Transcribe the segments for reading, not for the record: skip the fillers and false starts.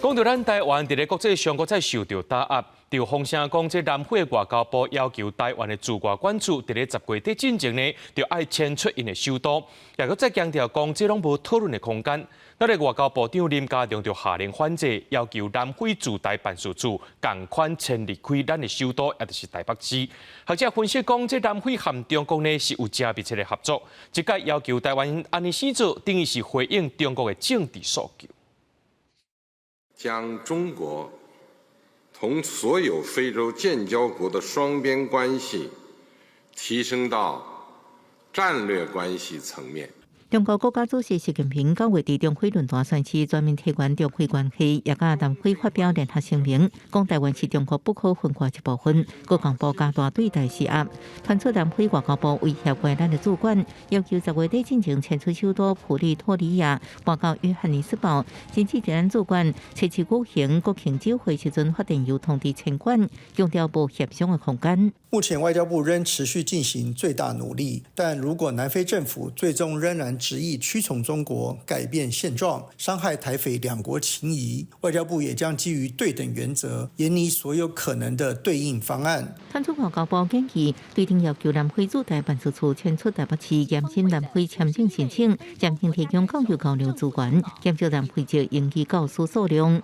講到咱台灣佇咧國際上閣再受著打壓，就風聲講，這南非外交部要求台灣的駐外館處佇咧10月底進前呢，就愛遷出𪜶的首都，也閣再強調講，這攏無討論的空間。咱的外交部長林佳龍就下令反制，要求南非駐台辦事處仝款遷離開咱的首都，也就是台北市。學者分析講，這南非和中國呢是有誠密切的合作，這擺要求台灣按呢死做，等於是回應中國的政治訴求。將中國同所有非洲建交國的雙邊關係提升到戰略關係層面。中國國家主席習近平九月佇中非論壇宣示全面提懸中非關係，也佮南非發表聯合聲明，講台灣是中國不可分割一部分。國防部加大對台施壓，傳出南非外交部威脅關咱的駐館，要求10月底進前遷出首都普利托里亞，搬到約翰尼斯堡。甚至咱駐館初七舉行國慶酒會時陣發電郵通知遷館，強調無協商的空間。目前外交部仍持續進行最大努力，但如果南非政府最終仍然執意屈從中國，改變現狀，傷害台非兩國情誼，外交部也將基於對等原則，研擬所有可能的對應方案。傳出外交部建議，對等要求南非駐台辦事處遷出台北市，嚴審南非簽證申請，暫停提供教育交流資源，減少南非籍英語教師數量。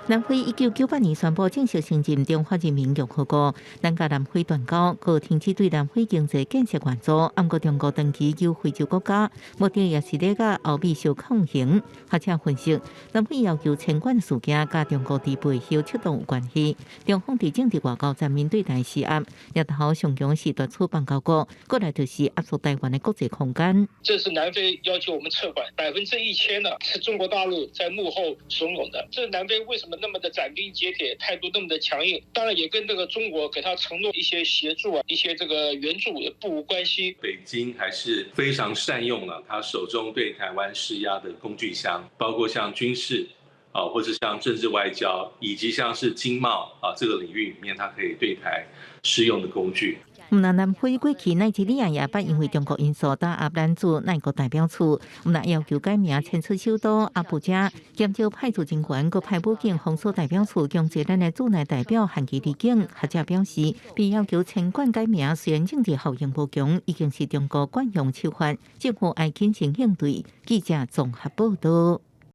南非1998年宣布正式承認中華人民共和國，咱佮南非斷交，閣停止對南非經濟建設援助。毋過中國長期研究非洲國家，目的也是咧佮歐美相抗衡。學者分析，南非要求遷館事件佮中國佇背後策動有關係。中方佇政治外交層面對台施壓，日頭上強是奪取邦交國，過來就是壓縮台灣的國際空間。這次南非要求我們撤館，1000%呢，是中國大陸在幕後慫恿的。這南非為什麼那麼的斬釘截鐵，態度那麼的強硬？當然也跟這個中國給他承諾一些協助啊，一些這個援助也不無關係。北京還是非常善用了他手中對台灣施壓的工具箱，包括像軍事啊，或者像政治外交，以及像是經貿啊這個領域裡面，它可以對台施用的工具。毋但南非過去奈及利亞也捌因為中國因素打壓咱駐奈國代表處，毋但要求改名遷出首都阿布加，減少派駐人員，閣派武警封鎖代表處，強制咱的駐內代表限期離境。學者表示，被要求遷館改名，雖然政治效應無強，已經是中國慣用手法，政府愛謹慎應對。記者綜合報道。